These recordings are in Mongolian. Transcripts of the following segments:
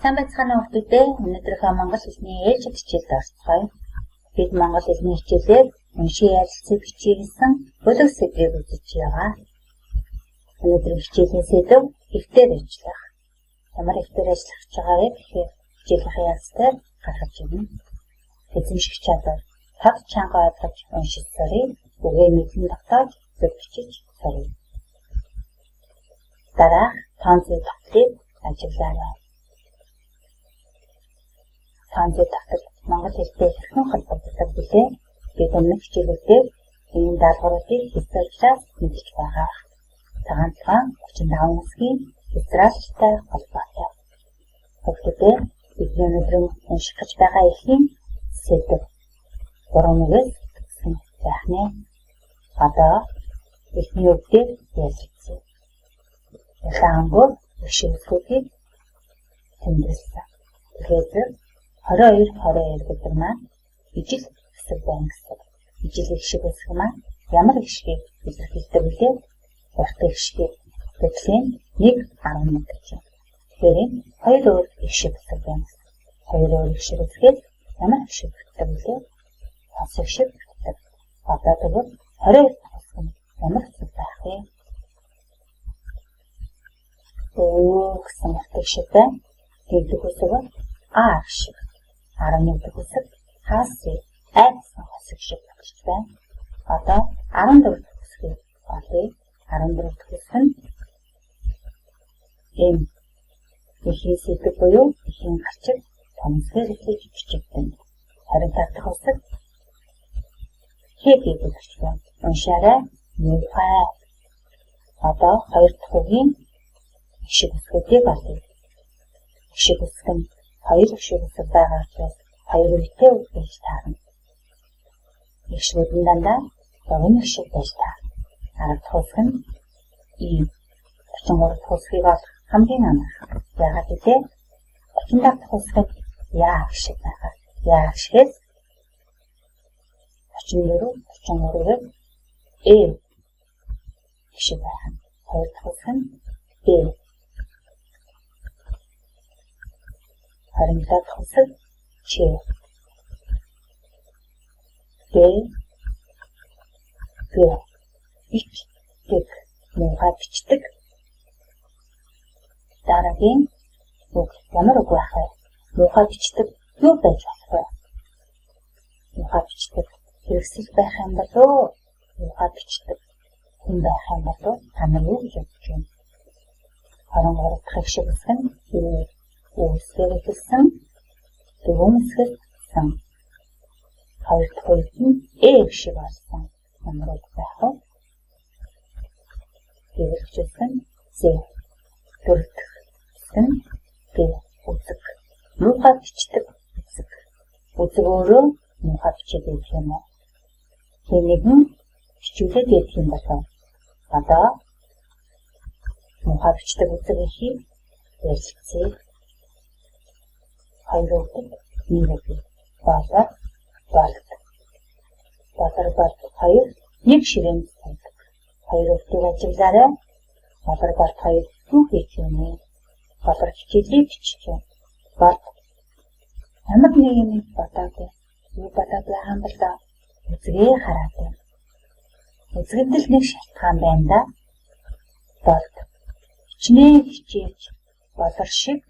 Сайн байцгаана уу хүүхдүүдээ. Өнөөдрийнхөө монгол хэлний ээлжит хичээлд орцгоё. Бид монгол хэлний хичээлээр уншийн ярилцыг бичиж гэсэн бүлэг сэдвийг үзэж байгаа. Өнөөдрийн хичээлийн сэдэв ихтер ажиллах. Ямар ихтер ажиллах гэж байгаа вэ гэхээр хичээлийнхээ ялцтай гаргаж ирнэ. Эзэмших чадвар тод чанга ойлгож уншиж сурыг, үгээ мэдэн тогтоож зөв бичиж сурыг. Дараах тоон зүй тогтлыг ажиглаарай. Тоон зүй тогтол монгол хэлтэй хэрхэн холбогддог билээ? Бид өмнөх хичээлүүдээр ийм даалгавруудыг хийсэн учраас мэдэж байгаа. Цагаан толгойн 35 үсгийн хязгаарлалтай холбоотой. Хүүхдүүдээ, бидний өнөөдөр унших гэж байгаа эхийн сэдэв 3-1-ээс гэсэн байх нэ. Одоо эхний үг дээр ярилцъя. Улаан өнгөөр их үсгүүдийг тэмдэглэсэн. Тэгэхээр 22 22 гэдэг маань ижил хэсэг байна гэсэн. Ижил их шиг үсэг маань ямар их шигийг илэрхийлдэг вүлээ? Урт их шигийг. Гэтэл 1.11 гэж байна. Тэгэхээр энэ хоёр өөр их шиг үсэг байна гэсэн. Хоёр өөр их шиг үсгээс ямар их шиг бүтдэг вүлээ? Хос их шиг бүтдэг. Одоо тэгвэл 22 дахь үсэг нь ямар хэсэг байх вэ? Өө гэсэн урт их шиг байна. Дэх үсэг нь А их шиг. 11 дэх үсэг хаас А гэсэн хос их шиг бүтэж байна. Одоо 14 дэх үсгийг олъё. 14 дэх үсэг нь М. Эхийн сэдэв буюу эхийн гарчиг томсгээр эхлэж бичигдэнэ. 25 дахь үсэг Х гэж өгч байна. Уншаарай. Муухай. Одоо 2 дахь үгийн их шиг үсгүүдийг олъё. Их шиг үсэг нь хоёр их шиг үсэг байгаа учраас хоёр үетэй үг байж таарна. Их шигүүд нь дандаа богино их шиг байж таарна. 10 дахь үсэг нь И. 33 дахь үсгийг олох хамгийн амархан. Яагаад гэвэл 35 дахь үсэг нь Я их шиг байгаа. Я их шигээс 34, 33-ыг Э их шиг байх нь. 2 дахь үсэг нь Б. 27 дахь үсэг Ч. Б. Г. Бичдэг. Муухай бичдэг. Дараагийн үг ямар үг байх вэ? Муухай бичдэг юу байж болох вэ? Муухай бичдэг хэрэгсэл байх юм болов уу? Муухай бичдэг хүн байх юм болов уу? Та нар юу гэж бодож байна? 23 дахь их шиг үсэг нь юу? Үсгээр эхэлсэн, дөрвөн үсгээр сан. 2 дахь үед нь Э их шиг болсон. Ямар үг байх вэ? Гэвч үсэг нь З. Дөрөв дэх үсэг нь Г. Үзэг. Муухай бичдэг үзэг. Үзэг өөрөө муухай бичээд байдаг юм уу? Хэн нэгэн бичүүлээд байдаг юм болов. Одоо муухай бичдэг үзэг эхийг ярилцъя. Хоёр үгдэг нэг үг. Болор, болд. Болор, болд хоёр нэг ширээнд суудаг. Хоёр үгтийг ажиглаарай. Болор, болд хоёр юу хийж байна вэ? Болор хичээлээ бичиж байна. Болд ямар нэг юм бодоод байна. Юу бодоод байгаа юм бол доо? Үзгээ хараад байна. Үзгэнд л нэг шалтгаан байна да. Болд хичнээн хичээж болор шиг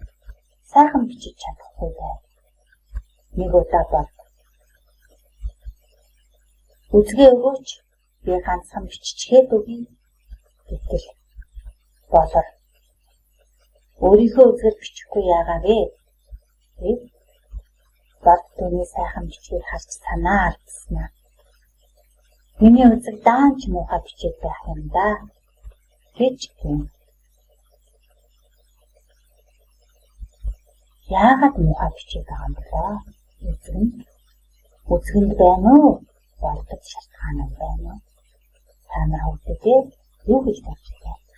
сайхан бичиж чадахгүй байв. Нэг удаа болд. Үзгээ өгөөч, би ганцхан биччихээд өгье. Гэтэл болор өөрийнхөө үзгээр бичихгүй яагаа вэ? Гэв болд түүний сайхан бичгийг харж санаа алдсан аа. Миний үзэг даанч муухай бичээд байх юм да гэж гэв. Яагаад муухай бичээд байгаа юм болоо? Үзэг нь үзгэнд байна уу? Болдод шалтгаан нь байна уу? Та нар хүүхдүүдээ юу гэж бодож байна?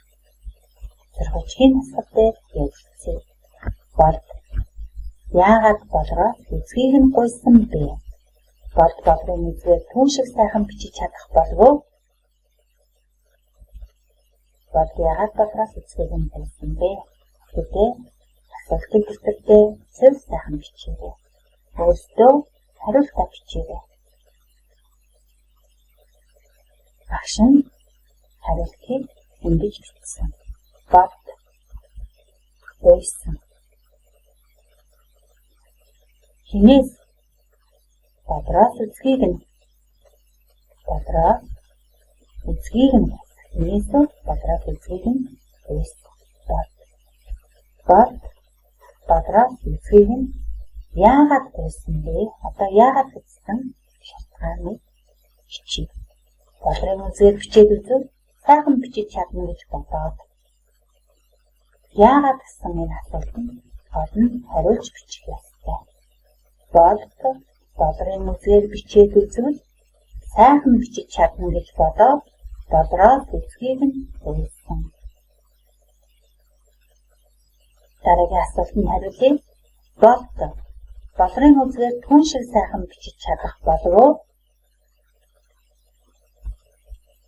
Зоргочгийн насгал дээр ярилцъя. Болд яагаад болроо үзгийг нь гуйсан бэ? Болд болрын үзгээр түн шиг сайхан бичиж чадах болов уу? Болд яагаад болроос үзгийг нь гуйсан бэ? Хүүхдүүдээ Асуултыг дэвтэртээ зөв сайхан бичээрэй. Өөрсдөө хариултаа бичээрэй. Багш нь хариултыг ингэж бичсэн. Болд гуйсан. Хинээс болроос үзгийг нь болроос үзгийг нь хинээс болроос үзгийг нь гуйсан. Болд болд болроос үзгийг нь яагаад гуйсан бэ? Одоо яагаад гэсэн шалтгааныг бичье. Болрын үзгээр бичээд үзвэл сайхан бичиж чадна гэж бодоод яагаад гэсэн энэ асуултанд гол нь хариулж бичих ёстой. Болд болрын үзгээр бичээд үзвэл сайхан бичиж чадна гэж бодоод болроос үзгийг нь гуйсан. Дараагийн асуултанд хариулъя. Болд болрын үзгээр түн шиг сайхан бичиж чадах болов уу?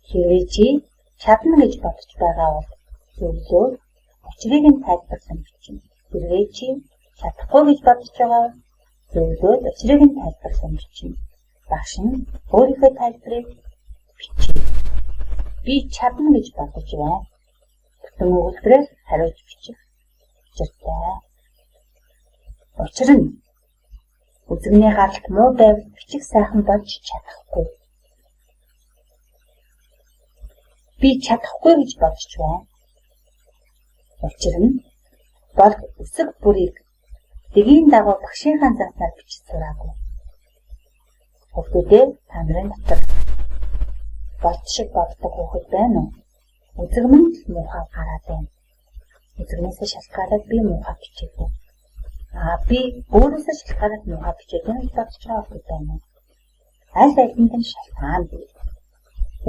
Хэрвээ чи чадна гэж бодож байгаа бол зөвлөө учрыг нь тайлбарлан бичнэ. Хэрвээ чи чадахгүй гэж бодож байгаа бол зөвлөөд учрыг нь тайлбарлан бичнэ. Багш нь өөрийнхөө тайлбарыг бичье. Би чадна гэж бодож байна. Бүтэн өгүүлбэрээр хариулж бичих учиртай. Учир нь үзэгний гаралт муу байвал бичих сайхан болж чадахгүй. Би чадахгүй гэж бодож байна. Учир нь болд үсэг бүрийг дэгийн дагуу багшийнхаа заснаар бичиж сураагүй. Хүүхдүүдээ та нарын дотор болд шиг боддог хүүхэд байна уу? Үзэг минь л муухай гараад байна. Үзэгнээсээ шалтгаалаад би муухай бичээгүй. Би өөрөөсөө шалтгаалаад муухай бичээд байна гэж бодож байгаа хүүхэд байна уу? Аль алинд нь шалтгаан бий.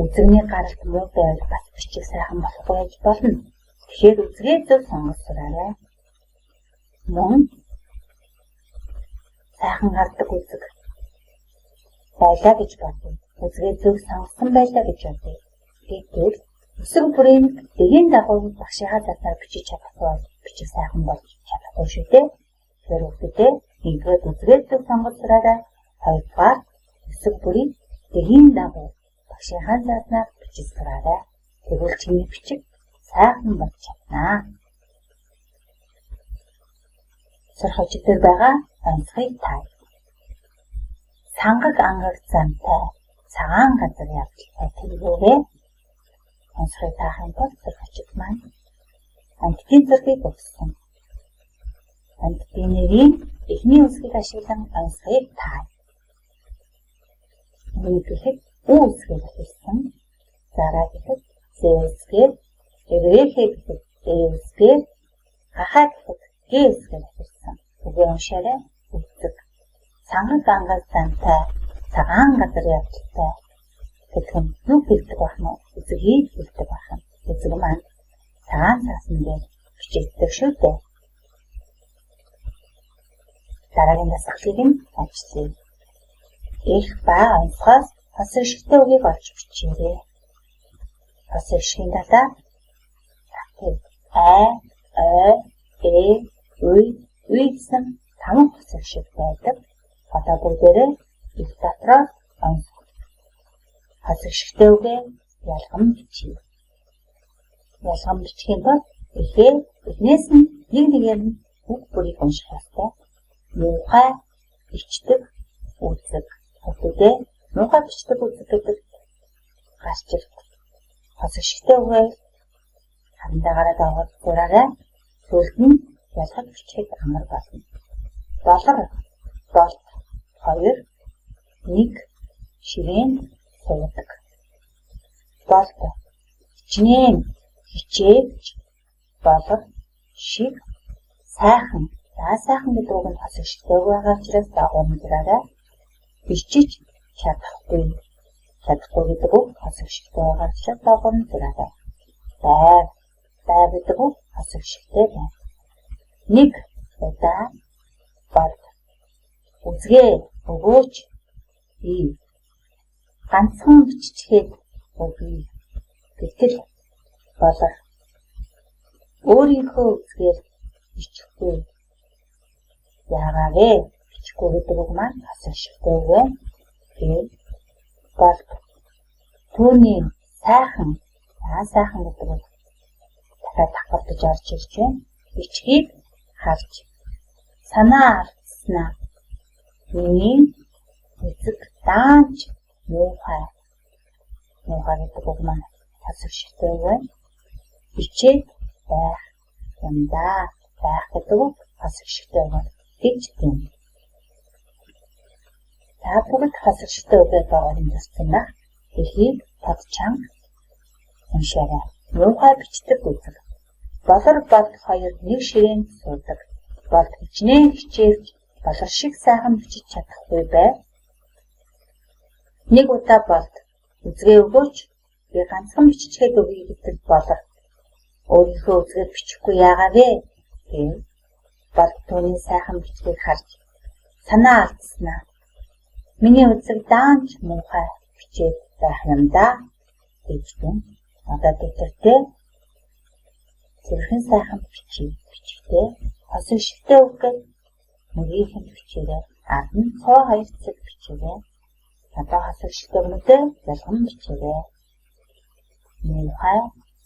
Үзэгний гаралт муу байвал бас бичих сайхан болохгүй байж болно. Тэгэхээр үзгээ зөв сонгож сураарай. Мөн сайхан гардаг үзэг байлаа гэж бодъё. Үзгээ зөв сонгосон байлаа гэж бодъё. Гэтэл үсэг бүрийн дэгийн дагуу багшийнхаа заснаар бичиж чадахгүй бол бичих сайхан болж чадахгүй шүү дээ. Тэгэхээр хүүхдүүдээ нэгдүгээр үзгээ зөв сонгож сураарай. Хоёрдугаар үсэг бүрийг дэгийн дагуу багшийнхаа заснаар бичиж сураарай. Тэгвэл чиний бичиг сайхан болж чадна. Сурах хожиг дээр байгаа онцгой тай. Сангаг ангаг замтай цагаан газар явдалтай тэргээрээ онцгой таахын тулд сурах хожиг маань амьтдын зургийг өгсөн. Амьтдын нэрийн эхний үсгийг ашиглан онцгойг тай. Үгүй гэхэд ү үсгийг ашигласан. Зараа гэхэд зэ үсгээр, эрэхэ гэхэд э үсгээр, гахаа гэхэд г үсгээр ашигласан. Үгээ уншаарай. Үзэг. Сангаг ангаг замтай цагаан газар явдалтай гэдэг нь юу хэлдэг байх нь? Үзэгийг хэлдэг байх нь. Үзэг маань цагаан цаасан дээр бичигддэг шүү дээ. Дараагийн дасгалыг нь ажиллая. Их ба онцгоос хос ишигтэй үгийг олж бичээрэй. Хос ишгийн талаар а, э, э, ү, ү гэсэн 5 хос ишиг байдаг. Одоо бүгдээрээ их дотроос онцгой хос ишигтэй үгээ ялган бичье. Ялган бичихийн тулд эхээ эхнээс нь нэг нэгээр нь үг бүрийг унших ёстой. Муухай бичдэг үзэг. Хүүхдүүдээ муухай бичдэг үзэг гэдэг гарч ирдэг. Хос ишигтэй үгээ харандаа гараад аваад зураарай. Сүүлд нь ялгаж бичихэд амар болно. Болор, болт, 2, 1 ширээнд суудаг. Болт, хичнээн, хичээж, болор, шиг, сайхан. За сайхан гэдэг үг нь хос ишигтэй байгаа учраас дагуу нь зураарай. Бичиж чадахгүй. Чадахгүй гэдэг үг хос ишигтэй байгаа учраас дагуу нь зураарай. Байв. Байв гэдэг үг хос ишигтэй байна. Нэг удаа болд. Үзгээ өгөөч ий. Ганцхан биччихээд өгье. Гэтэл болор. Өөрийнхөө үзгээр бичихгүй. Яагаа вэ? Бичихгүй гэдэг үг маань хос эгшигтэй үг байна. Тэгээд Болд түүний сайхан, сайхан гэдэг үг дахиад давхардаж орж ирж байна. Бичгийг харж санаа алдсанаа миний үзэг даанч муухай. Муухай гэдэг үг маань хос эгшигтэй үг байна. Бичээд байх юм да. Байх гэдэг үг хос эгшигтэй үг гэж юм. Та бүгд хос эгшигтэй үгээр байгуулсан зурсан байх. Эхийг тод чанга уншаарай. Муухай бичдэг үзэг. Болор Болд хоёр нэг ширээнд суудаг. Болд хичнээн хичээлж болор шиг сайхан бичиж чадахгүй байв. Нэг удаа Болд үзгээ өгөөч, би ганцхан биччихээд өгье гэдэг Болор өөрийнхөө үзгээр бичихгүй яагаа вэ гэв. Болд түүний сайхан бичгийг харж санаа алдсанаа миний үзэг даанч муухай бичээд байх юм да гэж гэн. Одоо дэвтэртээ цэвэрхэн сайхан бичиж бичихтэй хос эгшигтэй үг гэж мөрийнх нь бичээрэй. Ард нь цоо хоёр цэг бичээрэй. Одоо хос эгшигтэй үгнүүдээ ялган бичээрэй. Муухай,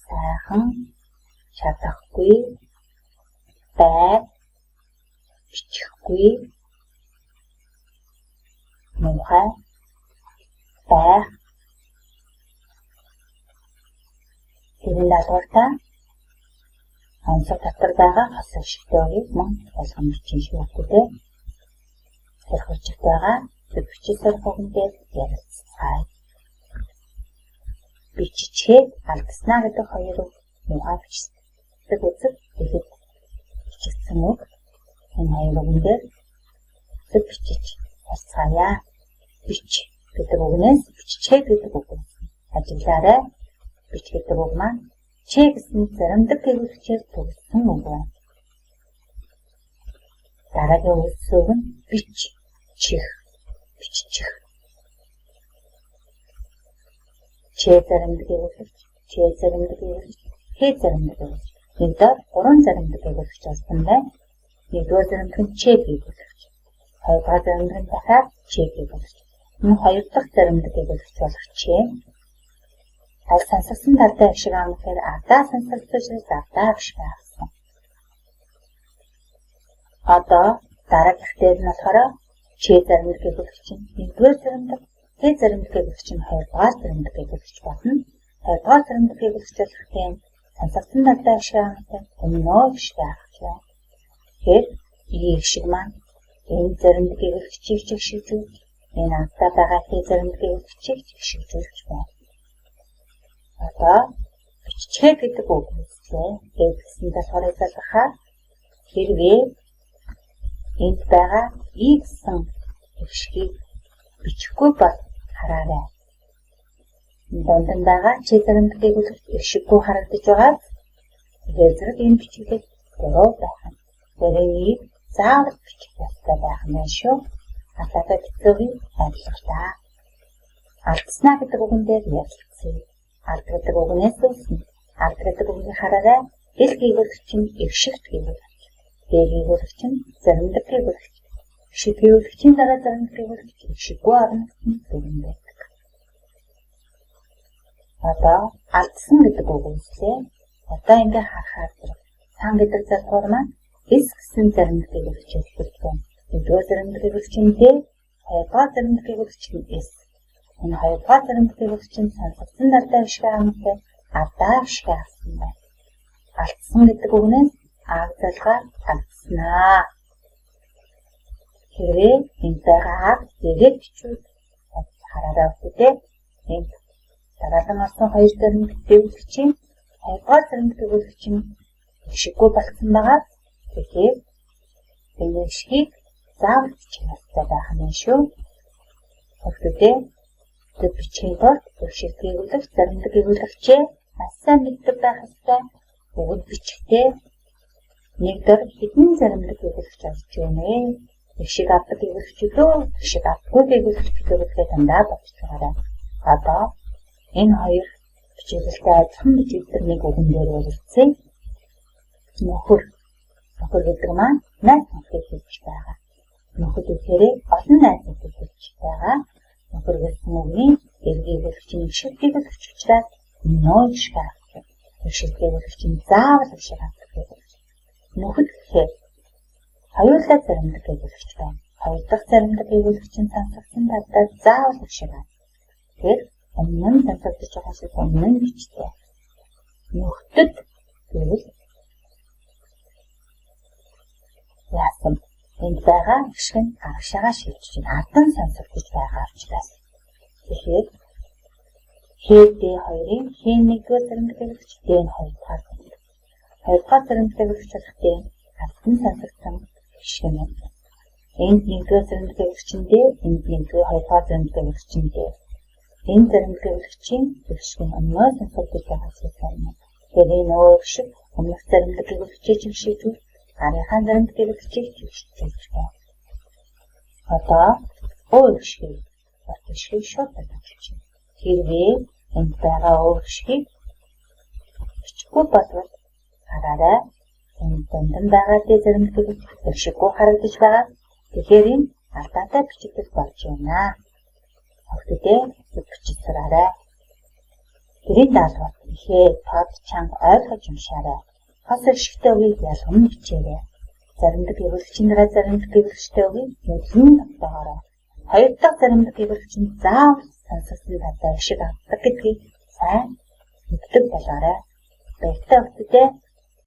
сайхан, чадахгүй, байр, бичихгүй, муухай, байх. Тэрэн даалгавартаа онцлог дотор байгаа хос эгшигтэй үгийг мөн ялган бичих шүү дээ. Тэр хүчтэй байгаа бичиж сурах үгэн дээр ярилцгаая. Биччихээд алдсанаа гэдэг хоёр үг муухай бичдэг үзэг тэгэхэд бичигдсэн үг энэ хоёр үгэн дээр зөв бичиж ярьцгаая. Бич гэдэг үгнээс биччихээд гэдэг үг ажиглаарай. Бич гэдэг үг маань ч гэсэн заримдаг гэвлэгчээр төгссөн үг байна. Дараагийн үгс үг нь бич, чих, биччих. Ч заримдаг гэвлэгч, ч заримдаг гэвлэгч, х заримдаг гэвлэгч. Нэг дор гурван заримдаг гэвлэгч болсон байна. Нэгдүгээр заримдаг нь ч гэвлэгч. Хоёрдугаар заримдаг нь дахиад ч гэвлэгч. Энэ хоёр дахь заримдаг гэвлэгч болох ч. Аль сонсогдсон талдаа эгшиг аавна гэхээр ардаа сонсогдсон учраас ардаа эгшиг авсан. Одоо дараагийнх дээр нь болохоор ч заримдаг гэвлэгч нь нэгдүгээр заримдаг, х заримдаг гэвлэгч нь хоёрдугаар заримдаг гэвлэгч болно. Хоёрдугаар заримдаг гэвлэгч болох тийм сонсогдсон талдаа эгшиг аавнатай өмнөө эгшиг авах байна. Тэгэхээр и эгшиг маань энэ заримдаг гэвлэгчийг ч эгшигжүүлж, энэ ардаа байгаа х заримдаг гэвлэгчийг ч эгшигжүүлж байна. Одоо биччихээ гэдэг үг үүслээ. Тэгээд гэсэн талаараа залгахаар хэрвээ энд байгаа и гэсэн эгшгийг бичихгүй бол хараарай. Дунд нь байгаа ч заримдаг гэвлэгч эгшиггүй харагдаж байгаа. Тэгэхээр зэрэг энэ бичиглэл буруу байх нь. Тэгэхээр энийг заавал бичих ёстой байх нь шүү. Алдаатай бичгийг адилгатай. Алдснаа гэдэг үгэн дээр ярилцъя. Алд гэдэг үгнээс үүснэ. Алд гэдэг үгийг хараарай. Эл гэвлэгч нь эгшигт гэвлэгч. Д гэвлэгч нь заримдаг гэвлэгч. Эгшиг гэвлэгчийн дараа заримдаг гэвлэгч эгшиггүй орно гэсэн дүрэм байдаг. Одоо алдсан гэдэг үг үүслээ. Одоо ингээ харахаар зэрэг сан гэдэг залгуур маань эс гэсэн заримдаг гэвлэгчээр хэлдэг байна. Нэгдүгээр заримдаг гэвлэгч нь Д, хоёрдугаар заримдаг гэвлэгч нь С. Энэ хоёрдугаар заримдаг гэвлэгч нь сонсогдсон талдаа эгшиг аавнатай ардаа эгшиг авсан байна. Алдсан гэдэг үгнээс аг залгаар алдснаа. Хэрвээ энд байгаа аг эгээд бичвэл хараарай үгүй. Энд дараалан орсон хоёр заримдаг гэвлэгчийн хоёрдугаар заримдаг гэвлэгч нь эгшиггүй болсон байгаа. Тэгэхээр энэ эгшгийг заавал бичих ёстой байх нь шүү. Хүүхдүүдээ зөв бичихийн тулд эгшиг гэвлэгч, заримдаг гэвлэгчээ маш сайн мэддэг байх ёстой. Үгэнд бичихтэй нэг дор хэдэн заримдаг гэвлэгч орж байна вэ? Эгшиг авдаг гэвлэгч үү? Эгшиг авдаггүй гэвлэгч үү гэдгээ дандаа бодож байгаарай. Одоо энэ хоёр бичиглэлтэй адилхан бичигдэр нэг үгэн дээр ярилцъя. Нөхөр. Нөхөр гэдэг маань найз нөхдөд хэлж байгаа. Нөхөд гэхээр олон найз нөхдөд хэлж байгаа. Нөхөр гэсэн үгний эргийг өгч нь шилдэг өгч учраас нөө шиг авдаг. Шилдэг өгч нь заавал шиг авдаг гэдэг. Нөхөд гэхээр хоёулаа заримдаг өгч байна. Хоёр дахь заримдаг өгч нь сонсогдсон талдаа заавал шиг авдаг. Тэгэхээр өмнө нь сонсогдож байгаа шиг өмнө нь бичтэй. Нөхдөд гэвэл яасан энд байгаа эгшиг нь арагшаага шилжиж байна. Ардан сонсогдож байгаа учраас. Тэгэхээр Х Д хоёрын Х нэгдүгээр заримдаг өгч Д нь хоёрдугаар заримдаг. Хоёрдугаар заримдаг өгч болох Д ардан сонсогдсон эгшиг нь. Энд нэгдүгээр заримдаг өгч нь Д, энд нэгдүгээр хоёрдугаар заримдаг өгч нь Д. Энэ заримдаг өгчийн эгшиг нь өмнөө сонсогдож байгаа зүйл байна. Тэгэхээр энэ өөр эгшиг өмнөх заримдаг өгчийг чигшиж гарынхаа заримдаг өгчийг чигшиж байна. Одоо өөр эгшгийг бат эгшгийг шууд баталж байна. Хэрвээ энд байгаа өөр эгшгийг бичихгүй болвол хараарай. Энэ дунд нь байгаа Д заримдаг эгшиггүй харагдаж байгаа. Тэгэхээр энэ алдаатай бичигдэл болж байна. Хүүхдүүдээ бичиж сураарай. Гэрийн даалгавар ихээ тод чанга ойлгож уншаарай. Хос эгшигтэй үгийг ялган бичээрэй. Заримдаг өгөгчийн дараа заримдаг өгөгчтэй үгийг нүлэн тогтоогоорой. Хоёр дахь заримдаг өгөгч нь заавал сонсогдсон талаа эгшиг авдаг гэдгийг сайн мэддэг болоорой. Баяртай хүүхдүүдээ.